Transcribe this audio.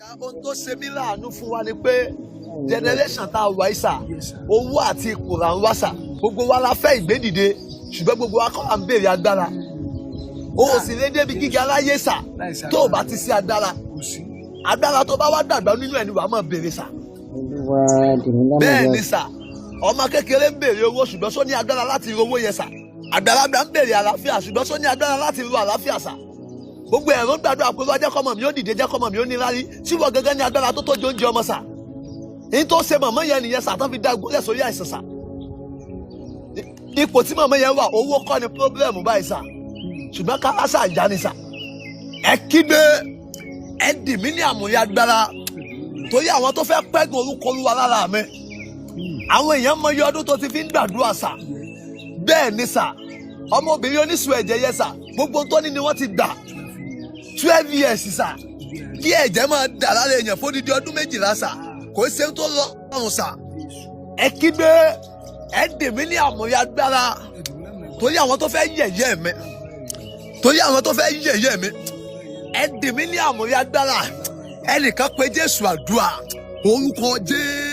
Ohun tó ṣe mí láàánú fún wa ni pé generation tá a wà yìí sà, owó àti ipò là ń wá sà. Gbogbo wa la fẹ́ ìgbédìde, ṣùgbọ́n gbogbo wa kọ́ là ń béèrè agbára. O ò sì lè débi gíga láyé sà tó o bá ti sí agbára. Agbára tó bá wá dàgbà nínú ẹ̀ ni wàá máa béèrè sà. Olúwa dìmí lámùyẹ. Bẹ́ẹ̀ ni sà, ọmọ kékeré ń béèrè owó, ṣùgbọ́n só ní agbára láti ro owó yẹn sà? Àgbàlagbà ń béèrè àlàáfíà, ṣùgbọ́n só ní agbára láti ro àlàáfíà sà? Gbogbo ẹ̀rọ ń gbàdúrà pé wọ́n jẹ́ kọ́mọ mi ó dìde, jẹ́ kọ́mọ mi ó níláárí, tí wọ́n gẹ́gẹ́ ní agbára tó tọ́jú oúnjẹ ọmọ sà. Ní tó ṣe màmá yẹn nìyẹn sà, tán fi dá gúnlẹ̀ sórí àìsàn sà. Ipò tí màmá yẹn wà, owó kọ́ ni problem báyìí sà, ṣùgbọ́n kárásà ìyá ni sà. Ẹ kígbe, ẹ dì mí ní àmúyẹ agbára, torí àwọn tó fẹ́ pẹ́gùn orúkọ Olúwa lára mi. Àwọn èèyàn mọ iye ọdún tó ti fi ń gbàdúrà sà. Bẹ́ẹ̀ ni sà, ọmọbìnrin oníṣu ẹ̀jẹ̀ yẹn sà, gbogbo tó ní ni wọ́n ti gbà. 12 years sà, kí ẹ̀jẹ̀ máa dà lára èèyàn fódìdí ọdún 12 sà, kò ṣe tó lọ́rùn sà. Ẹ kígbe, ẹ dì mí ní àmúyẹ agbára, torí àwọn tó fẹ́ yẹ̀yẹ́ mi, torí àwọn tó fẹ́ yẹ̀yẹ́ mi. Ẹ dì mí ní àmúyẹ agbára. Ẹnìkan pé Jésù. Àdúrà, orúkọ Jésù.